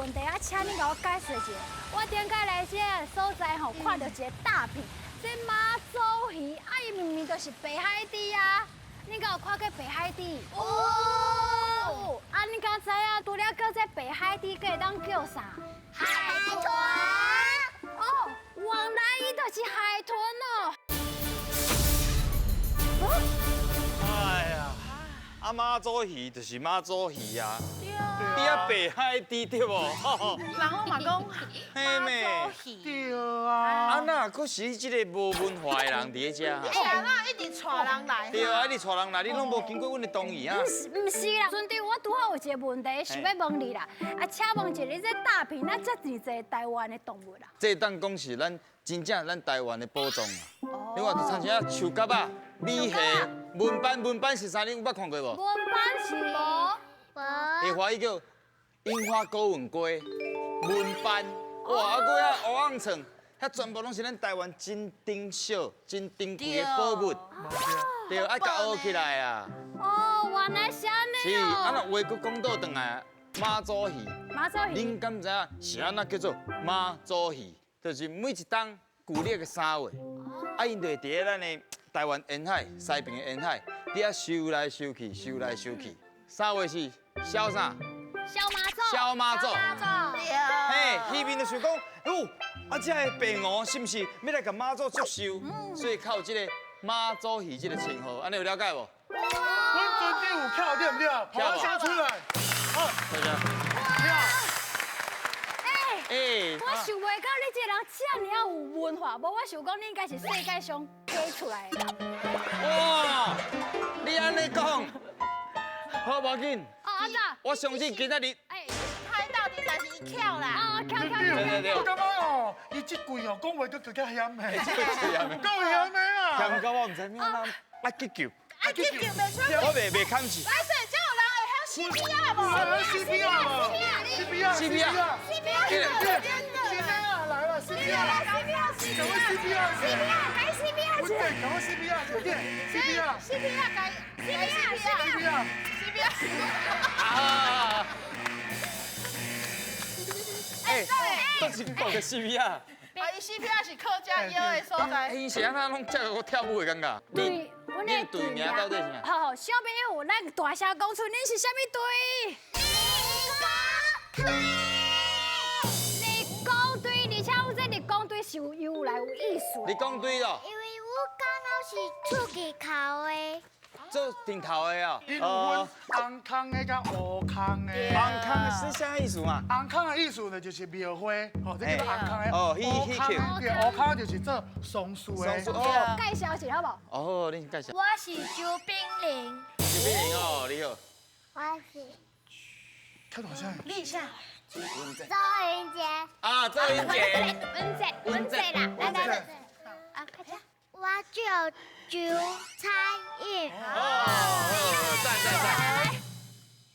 問題啊，請你共我解釋一下。我頂擺來這个所在吼，看著一个大片，這媽祖魚，啊伊明明就是白海豬啊！你敢有看過白海豬？有。啊，你敢知影？除了叫這白海豬，閣會當叫啥？海豚。哦，原來伊就是海豚哦。哎呀，啊媽祖魚就是媽祖魚啊。對啊，白海豬對無？人攏嘛講媽祖魚。對啊。啊那閣是這个無文化的人佇咧遮。哎呀，那一直帶人來。對啊，一直帶人來，你攏無經過阮的同意啊？毋是毋是啦，船長，我拄好有一个問題想欲問你啦。啊，請問一下，你這大片哪遮濟濟台灣的動物啊？這當講是咱真正咱台灣的寶藏啊！你看，就親像啊樹蛤仔、米蝦、文斑，文斑是啥？你有捌看過無？文斑是無。會華語叫櫻花勾吻鮭、文斑，哇！啊，閣遐烏甕蟲，遐全部攏是咱台灣真珍少、真珍貴的寶物，對，愛共學起來啊！哦，原來是按呢。是，啊，若話閣講倒轉來，媽祖魚，媽祖魚，恁敢知影是按怎叫做媽祖魚？就是每一冬舊曆的3月，啊，𪜶就會佇咧咱的台灣沿海、西爿的沿海，佇遐游來游去，游來游去。3月是痟啥？痟媽祖。痟媽祖。嘿，漁民就想講，哦，啊，這个白鰻是毋是欲來共媽祖祝壽？所以較有這个媽祖魚這个稱號，按呢有了解無？阮船長有巧對毋對？跑聲出來。好，大家。欸，我想袂到你這个人遮爾仔有文化，無我想講你應該是世界上爬出來的人。哇，你按呢講，好，無要緊。哦，按怎？我相信今仔日。哎，歹鬥陣，但是伊巧啦。啊，巧巧。對對對。我感覺哦，伊這句哦講話閣更較險的。夠險的啊！險到我毋知影哪愛急救。愛急救袂出。我袂袂堪治。來，這有人會曉 CPR 無？CPR 無？CPR。 CPR。 CPR。 CPR 來了，CPR。 CPR。趕快 CPR。 CPR，該 CPR。對，趕快 CPR，對，CPR。 CPR 該。 CPR。 CPR。 CPR。啊！哎，都是講个 CPR。啊，伊 CPR 是靠遮腰的所在。𪜶是按怎攏這個跳舞的感覺？對，阮的隊名到底是啥？好，小朋友，咱大聲講出，恁是啥物隊？立功隊。立功隊，而且阮這立功隊是有由來有意思。立功隊咯。因為我剛好是出去頭的。做頂頭的哦。𪜶有分紅空的佮烏空的。紅空的是啥意思嘛？紅空的意思呢，就是廟會，吼，這叫做紅空的。哦，彼彼對，烏空就是做喪事的。哦。介紹一下好無？哦，你介紹。我是周炳玲。周炳玲哦，你好。我是。較大聲。你啥？周雲杰。啊，周雲杰。文杰，文杰啦，來來來。啊，快點。我叫周彩玉。哦，讚讚讚。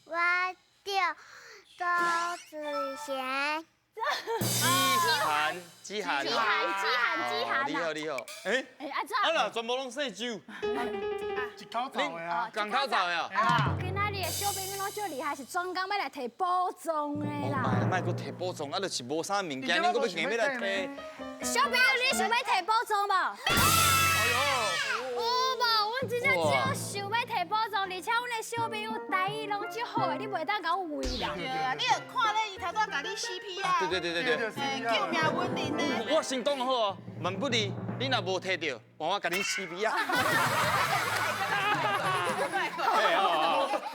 我叫周子賢。子涵，子涵，子涵，子涵，子涵。你好，你好。欸，欸，按怎？啊若全部攏姓周。一口走的啊。仝口走的啊。今仔日的小朋友攏足厲害，是專工欲來提寶藏的啦。莫閣提寶藏，啊，就是無啥物件，恁閣欲硬欲來提。小朋友，你想欲提寶藏無？有無？阮真正足想欲提寶藏，而且阮的小朋友台語攏足好的，你袂當共阮為難。對啊，你著看咧，伊頭拄共你 CPR。對對對對對。救命恩人呢。我先講好哦，萬不利，你若無提著，換我共你 CPR。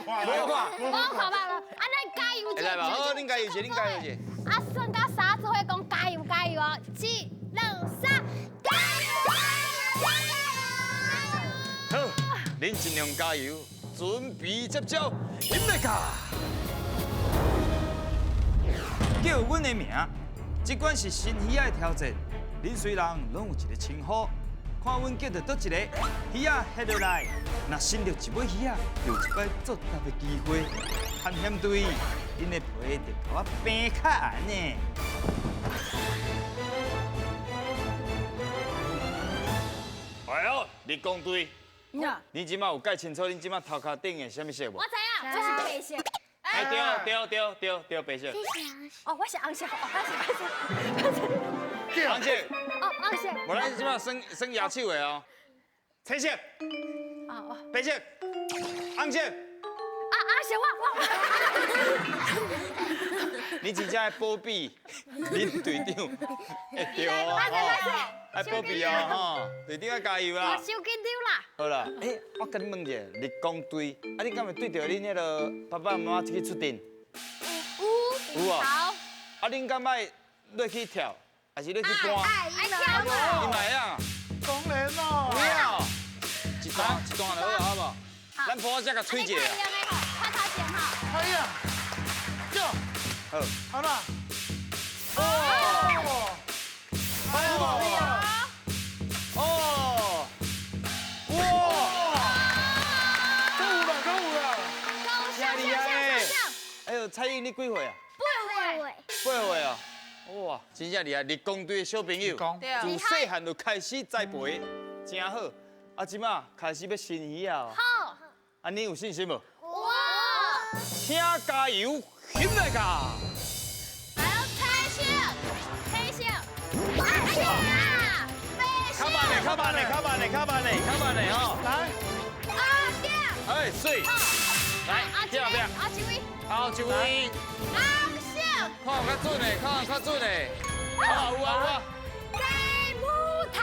無看，無看吧？啊，咱加油者！來吧，好，恁加油者，恁加油者。啊，算到三做伙講加油加油哦，一、兩、三，加油！好，恁盡量加油，準備接招，飲來卡！叫阮的名，這款是新魚仔的挑戰。恁雖然攏有一個稱呼，看阮叫著佗一個魚仔翕落來，若伸著一尾魚仔，就有一擺作答的機會。探險隊，恁的皮就共我平較硬呢。哎喲，立功隊，你這馬有蓋清楚？恁這馬頭殼頂的啥物色無？我知影，這是白色。哎，哎，對對對對對，白色。哦，我是紅色，哦，我是紅色。哦，紅色。無咱這擺耍耍舉手的哦。青色。哦。白色。紅色。啊，紅色，我。你真正愛保庇恁隊長，會對哦，愛保庇哦，吼，隊長愛加油啦！我傷緊張啦。好啦，欸，我共你問一下，立功隊，啊，你敢會對著恁彼个爸爸媽媽一起出陣？有。有啊。啊，恁敢愛落去跳，還是落去搬？愛跳。你嘛會啊？當然咯。有啊。一段一段就好啊，好無？咱婆仔才共吹一下。快頭前哈。可以啊。好，好啦。哦，哦，哇，够了，够了，真厉害！哎呦，蔡英，你几岁啊？八岁。八岁啊！哇，真正厉害！立功队的小朋友，自细汉就开始栽培，真好。啊，这马开始欲生鱼仔哦。好。啊，你有信心无？有。请加油！起来噶！还有青色，青色，红色啊，白色。较慢的，较慢的，较慢的，较慢的，较慢的吼。来。啊对。哎，水。来，后壁。后一位。后一位。红色。看有较准的，看有较准的。啊，有啊有啊。鸡母头。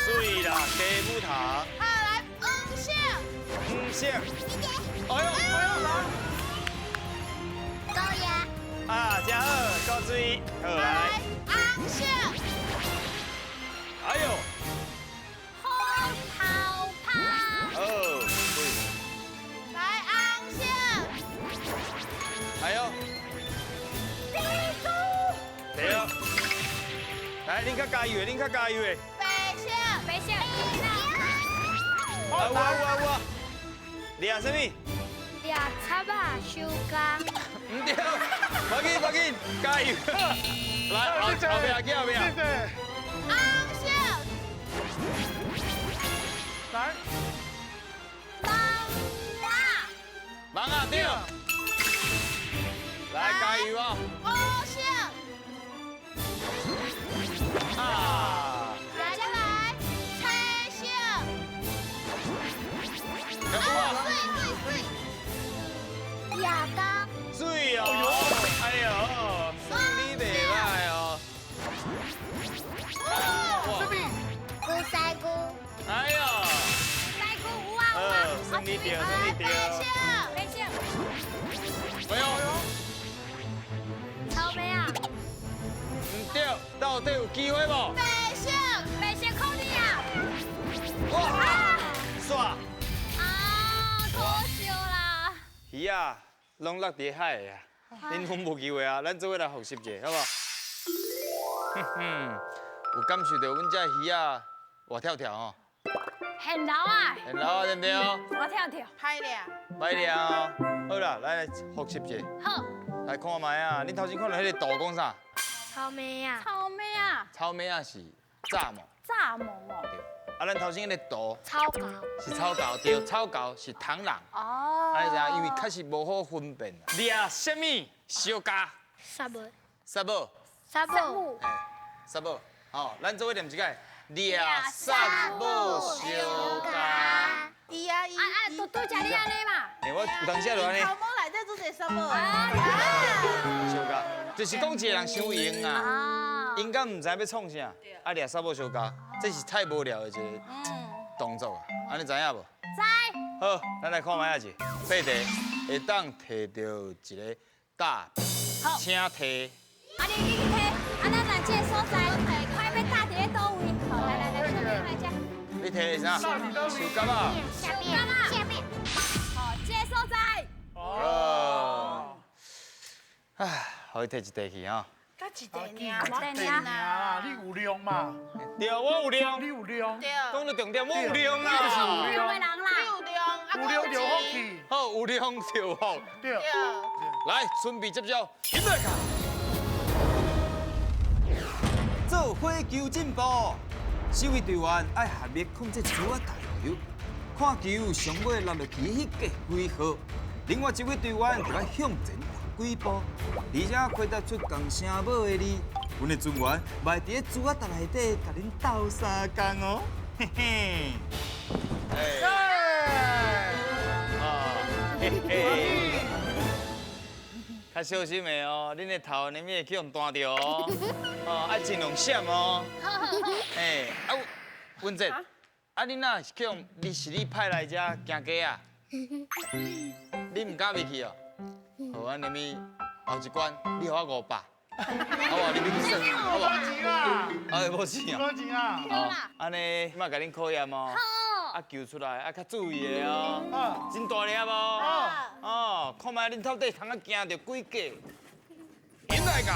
水啦，鸡母头。好，来黄色。黄色。哎呦哎呦来。高压。啊，真好，高水，好来。红色。哎呦。红头趴。哦，对。来红色。哎呦。蜘蛛。对哦。来，恁较加油的，恁较加油的。白色，白色。啊，有啊有啊有啊。掠啥物？掠贼仔收工。毋对，无紧无紧，加油！来，后后壁去后壁。谢谢。红色。来。蠓仔。蠓仔对。来，加油哦！乌色。啊。来，再来，青色。有啊。水水水。亚当。水哦！哎呦，算你袂歹哦。哇！菇西菇。哎呦！西菇有啊有啊。算你对，算你对。白色，白色。哎呦！草莓啊！毋对，到底有机会无？白色，白色靠你啊！哇！煞！啊，可惜啦。鱼仔攏落佇海的啊，恁拢無機會啊，咱做伙來復習一下，好無？哼哼，有感受著阮這魚仔活跳跳吼？現流啊！現流啊，對毋對？活跳跳。歹掠。歹掠哦。好啦，來來復習一下。好。來看覓啊？恁頭先看著彼個圖講啥？草莓啊。草莓啊。草莓仔是蚱蜢。蚱蜢哦。對。啊，咱頭先彼個圖。草猴。是草猴，對，草猴是螳螂。哦。啊，你知影？因為確實無好分辨。掠啥物？相共。啥物？啥物？啥物？啥物？吼，咱做伙念一摆。掠啥物相共？伊啊伊。啊啊，拄拄才你按呢嘛？欸，我有當時就按呢。頭毛內底做一個啥物？相共，就是講一個人傷閒啊，閒到毋知欲創啥，啊掠啥某相共，這是太無聊的一個動作啊，按呢知影無？知。好，咱來看覓仔者，八題會當提著一個大，請提。啊，你去提，啊，咱來這個所在，看欲搭佇咧佗位。好，來來來，小朋友來這。你提的啥？樹柑仔。下面，下面。好，這個所在。哦。唉，予伊提一塊去吼。才一塊爾，一塊爾，你有量嘛？對，我有量。你有量。對。講到重點，我有量啦。有量的人啦。你有量，有量就福氣。好，有量就福。對。來，準備接招，起來卡。做火球進步，四位隊員愛合力控制珠仔大球，看球上尾落落去彼個幾號，另外一位隊員就愛向前。幾步，而且開答出仝聲母的字，阮的專員嘛會佇咧珠仔搭內底共恁鬥相共哦，嘿嘿。嘿嘿。較小心的哦，恁的頭呢會去予彈著哦，哦，愛盡量閃哦。嘿，啊，文哲，啊，你若是去予，你是你派來遮行街啊？你毋敢入去哦？好，按呢後一關，你予我500，好無？你欲去耍，好無？無錢啦！哎，無錢啊！無錢啊！哦，按呢，這擺共恁考驗哦。啊，球出來啊，較注意的哦。真大粒哦。哦，看覓恁到底通啊行著幾個？引來㗎！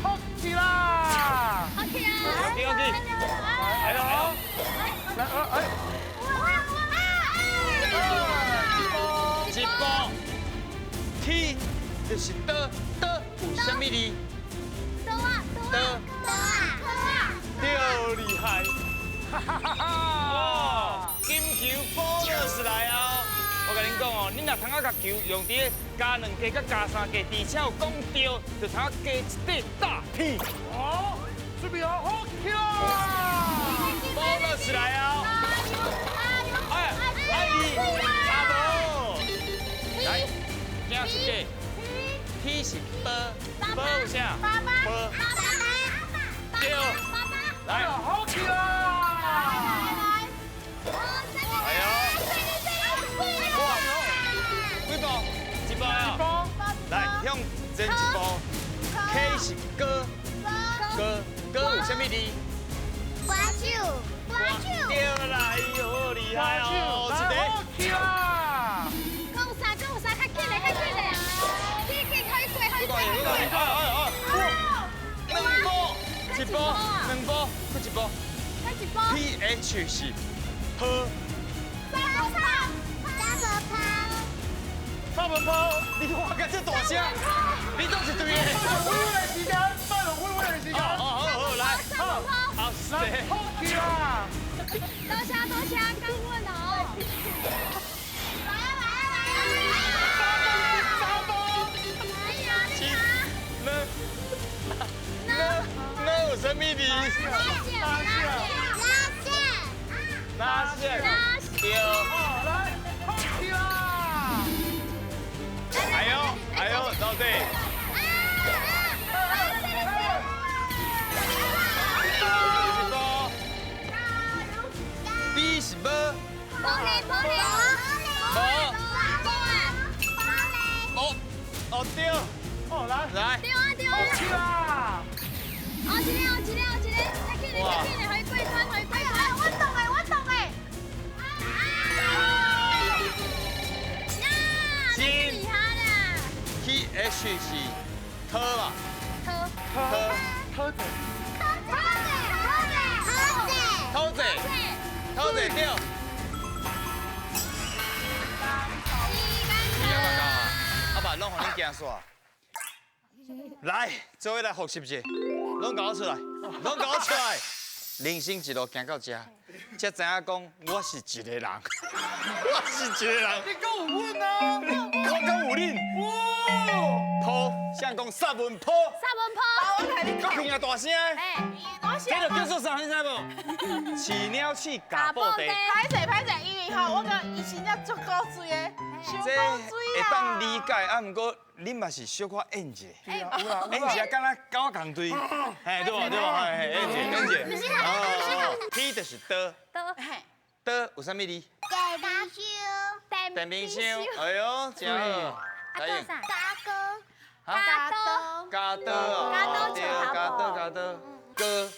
好起啦！好起啊！好起好起！來咯！來，哎！一步，T 就是刀，刀有啥物字？刀啊刀刀啊对，厉害！哈哈哈哈！哇，金球 bonus 來哦！我共恁講哦，恁若通啊共球用佇咧加2格佮加3格，而且有講對，就通啊加一塊大片。哦，準備好，好起啦！bonus 來哦！哎，愛你，阿無。來，行一個，T 是波，波有啥？波，對，來，好起啦！哎呦，哇，幾步？一步啊！來，向前一步，K 是歌，歌，歌有啥物字？歌手，歌手，對啦，哎呦，厲害哦，一個，好起啦！講啥講啥，較緊嘞，較緊嘞，緊緊可以過，可以過，兩步，一步，兩步，閣一步，閣一步。 P H 是坡，三步三步跑，三步跑，你话甲這大聲，你總是對的。慢落微微的時間，慢落微微的時間。好，好，好，來，三步跑，好，來，好起啦！多謝多謝，感恩哦。來來來三步，七，呢，呢，呢有啥物字？拉線，拉線，拉線，對。好，來，好起啦！哎呦，哎呦，到底？一步，B 是无，无无无，哦对，哦来，来，对啊对啊，好起啦！哦一个哦一个哦一个，较紧嘞较紧嘞，予伊过关，予伊过关，我懂的我懂的。呀，厉害啦！ T H 是特嘛？特特特子，偷贼，偷贼对。你要不要？阿爸，攏予恁行煞。來，做伙來複習一下，攏共我出來，攏共我出來。人生一路行到這，才知影講我是一個人，我是一個人。你講有阮啊？我講有恁。哇！坡，誰講薩文坡？薩文坡。閣聽啊大聲。我這就叫做啥？你知無？飼鳥鼠咬布袋。歹勢歹勢，因為吼，我講伊真正足古錐的，傷古這錐會當理解，啊，毋過恁嘛是小可演一下，演一下，敢若佮我仝隊，嘿，對無對無，嘿，演一下演一下。哦，T 就是刀，刀，刀有啥物字？電冰箱，電冰箱。哎呦，真好。啊，做啥？加刀，加刀哦，加刀，对，加刀加刀，歌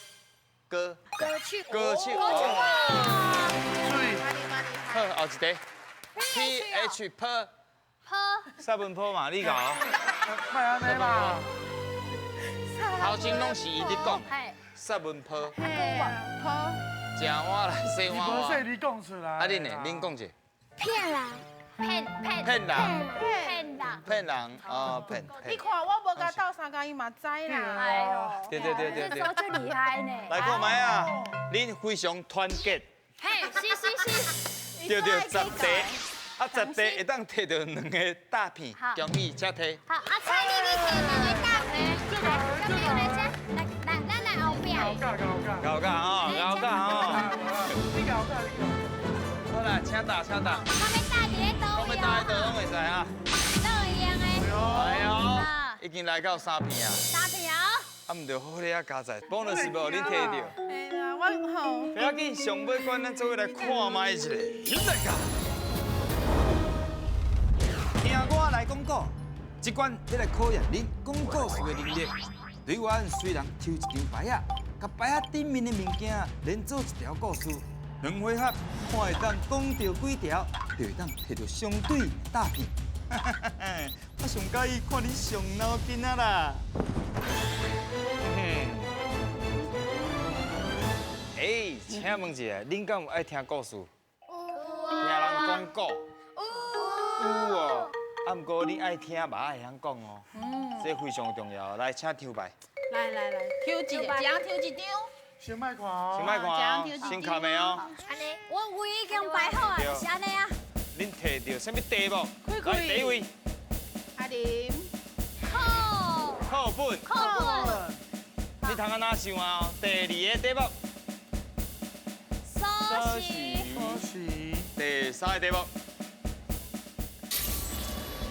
歌歌曲，歌曲，歌曲。水，好，後一題，P H P 坡，三文坡嘛，你搞。莫按呢啦。頭先攏是伊咧講，三文坡。坡。食碗來洗碗。無說你講出來。啊，恁呢？恁講者。騙人。騙騙騙人。騙人。騙人哦，騙。你看我無共鬥相共，伊嘛知啦。哎呦，對對對對對。這手足厲害呢。來看覓啊，恁非常團結。嘿，是是是。對對，10題。啊，十块会当摕著两个大片，恭喜，请摕。好，啊，菜你去摕两个大片，来，小朋友来这，来来，咱来后壁。够够哦，够够哦。你够够，你够。好啦，请打，请打。我欲搭伫咧佗位？我欲搭伫佗拢会使啊。拢会用的。哎呦，已经来到三片啊。三片哦。啊，毋对，好好咧加载，bonus 无？恁摕著。嘿啦，我吼。不要紧，上尾关咱做伙来看覓一下，起来噶。听我来讲故，这关欲来考验恁讲故事的能力。队员随人抽一张牌仔，共牌仔顶面的物件连做一条故事，两回合看会当讲著几条，就会当摕著相对大片。我上佮意看恁上脑筋啊啦！哎，请问一下，恁敢有爱听故事？有。听人讲故？有。有哦。啊，毋过恁爱听嘛爱会晓讲哦。嗯。这非常重要。来，请抽牌。来来来，抽一，一人抽一张。先莫看哦。先莫看哦。先卡未哦。按呢，我位已经摆好啊，就是按呢啊。恁摕著啥物题目？来，第一位。阿林。课。课本。课本。你通按怎想啊？第二个题目。锁匙。锁匙。第三个题目。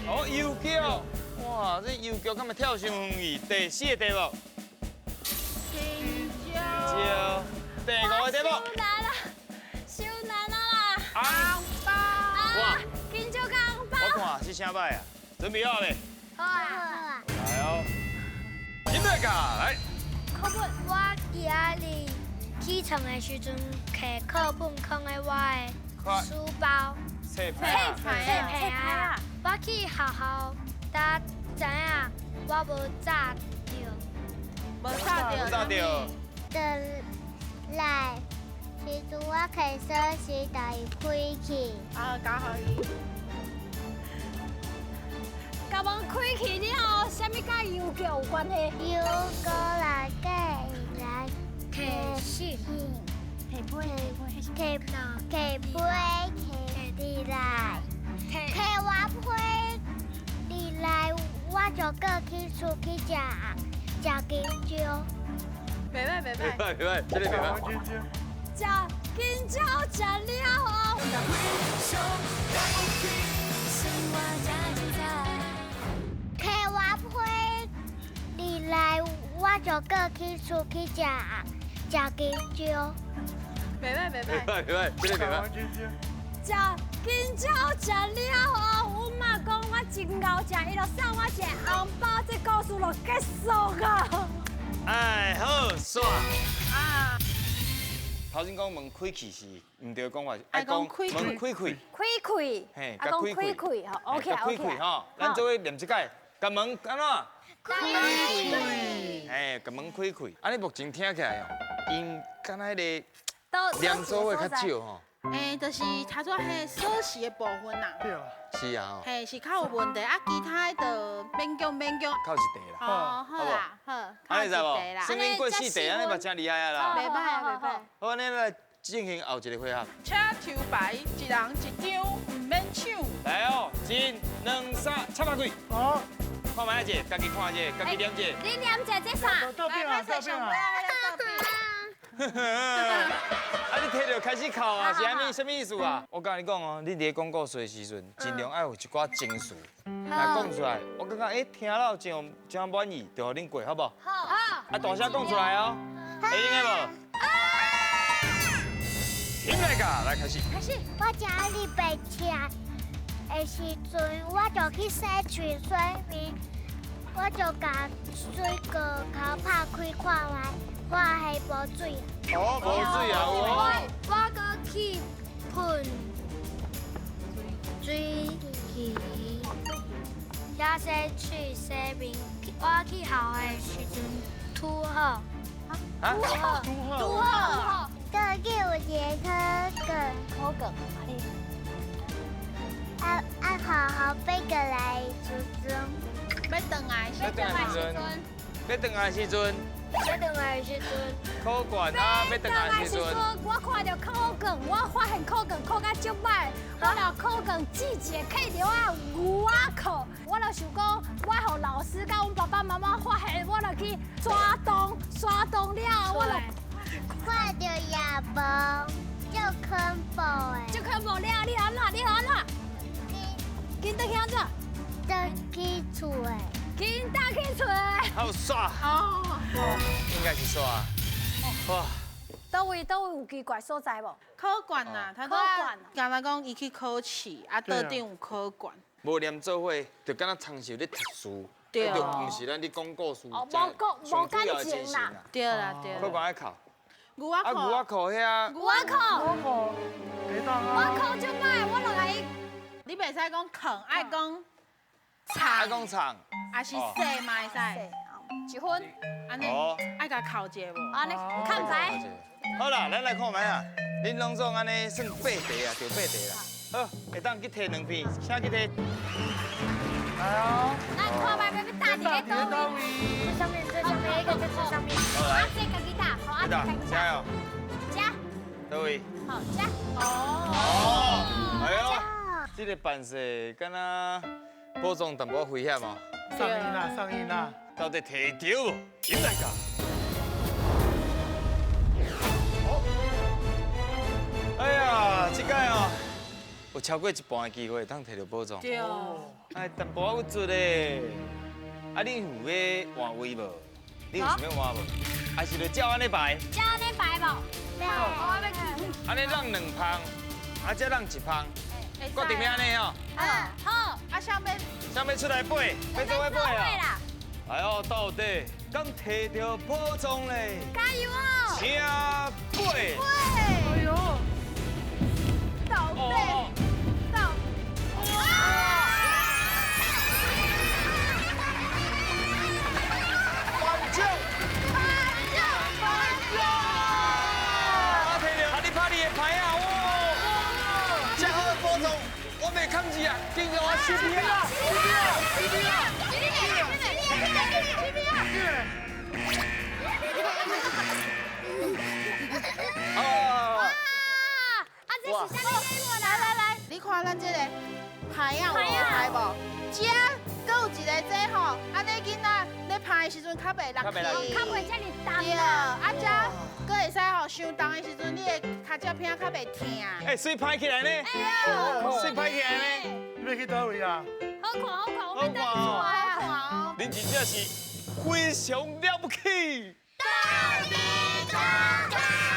哦，邮局。哇，这邮局敢会跳伤远去？第四个题目。香蕉。第五个题目。伤难啊！伤难啊啦！红包。哇！香蕉佮红包。我看是啥摆啊？准备好未？好啊。来哦。进来噶，来。课本。我今仔日起床的时阵，摕课本囥佇我的书包。册牌。册牌啊！我去学校，才知影我无扎著。无扎著。无扎著。转来时阵，我摕锁匙共伊开去。啊，交予伊。共门开去了后，啥物佮邮局有关系？邮局内底来提信，提杯，提提杯，提来，提我杯，入来我就阁去出去食食香蕉。袂歹袂歹。袂歹袂歹，这个袂歹。食香蕉食了后。提我杯入来，我就阁去出去食食香蕉。袂歹袂歹。袂歹袂歹，这个袂歹。食香蕉食了后，阮妈讲我真𠢕食，伊就送我一个红包，这故事就结束啊。哎，好，煞。啊。头先讲门开去是毋对讲法，爱讲开门开开。开开。嘿，爱讲开开吼，OK OK。开开吼，咱做伙念一摆，共门按怎？开开。嘿，共门开开。按呢目前听起来哦，𪜶敢若彼个念做伙较少吼。欸，就是头拄仔彼锁匙的部分啦。对啊。是啊。嘿，是较有问题啊，其他的就勉强勉强。扣一题啦。哦，好啦，好。按呢知无？算恁过四题，按呢嘛真厉害啊啦。袂歹袂歹。好，按呢来进行后一个回合。请抽牌，一人一张，毋免抢。来哦，一、两、三，插下开。好。看覓者，家己看者，家己念者。你念者这啥？来，拍摄上尾啊！你摕著开始哭啊？是啥物？啥物意思啊？我佮你讲哦，你伫咧讲故事的时阵，尽量爱有一寡情绪来讲出来。我感觉哎，听了真真满意，就予恁过，好无？好。啊，大声讲出来哦，会用的无？停来噶，来开始。开始。我今日爬起来的时阵，我就去洗喙洗面，我就共水果口拍开看觅。我还无水。哦，无水啊！我阁去喷水去，遐洗喙洗面。我去学校的时阵拄好。啊？拄好。拄好。阁去有一个可可梗。啊啊！学校爬过来的时阵，欲转来时阵，欲转来时阵。欲转来的时阵。考卷啊，欲转来的时阵。我看著考卷，我发现考卷考甲足歹，我就考卷折一个揢著我牛仔裤，我就想讲，我予老师佮阮爸爸妈妈发现，我就去山洞，山洞了，我就看著野猫，足恐怖的。足恐怖了，你按怎？你按怎？紧转去按怎？转去厝的。紧转去厝的。好煞。哦。应该是煞。哇。佗位佗位有奇怪所在无？考卷啊，他讲，敢若讲伊去考试，啊，桌顶有考卷。无念做伙，就敢若亲像咧读书，对，就毋是咱咧讲故事。哦，无讲无感情啦。对啦对。考卷爱考。牛仔裤。啊，牛仔裤遐。牛仔裤。我考足歹，我落来。你袂使讲藏，爱讲藏。爱讲藏。还是洗嘛会使。一分。按呢，爱共扣一下无？按呢，看牌。好啦，咱来看觅啊。恁拢总按呢算八题啊，就八题啦。好，会当去提两片，请去提。来哦。咱看觅欲搭伫咧佗位？这上面，这上面一个在这上面。好来。啊，这家己搭，好，啊，家己加油。加。佗位？好，加。哦。哎呦，这个办势敢若宝藏淡薄仔危险哦。上瘾啦，上瘾啦。到底提著无？饮来噶。哎呀，这届哦，有超过一半的机会会当提著宝藏。对。哎，淡薄仔有出咧。啊，你有欲换位无？你有想欲换无？还是就照按呢排？照按呢排无？对。按呢让两芳，啊，这让一芳。决定欲按呢哦。嗯，好。啊，啥欲？啥欲出来飞？欲做伙飞啊？哎呦，到底敢提著宝藏咧？加油哦！请飞！哎呦！到底到哇！颁奖！颁奖！颁奖！啊，提著，啊，你拍你的牌啊！哇！这好的宝藏，我袂控制啊！紧予我收起啊！收起啊！哦！哇！啊，这是啥物礼物？来来来，你看咱这个牌仔有牌无？这阁有一个这吼，按呢囡仔咧拍的时阵较袂落去，较袂遮尔重。对，啊这阁会使吼，伤重的时阵，你的跤脚片较袂疼。哎，媠拍起来呢？媠拍起来呢？你欲去佗位啊？好看好看，我欲转去厝啊！好看哦。恁真正是非常了不起。到底哥哥。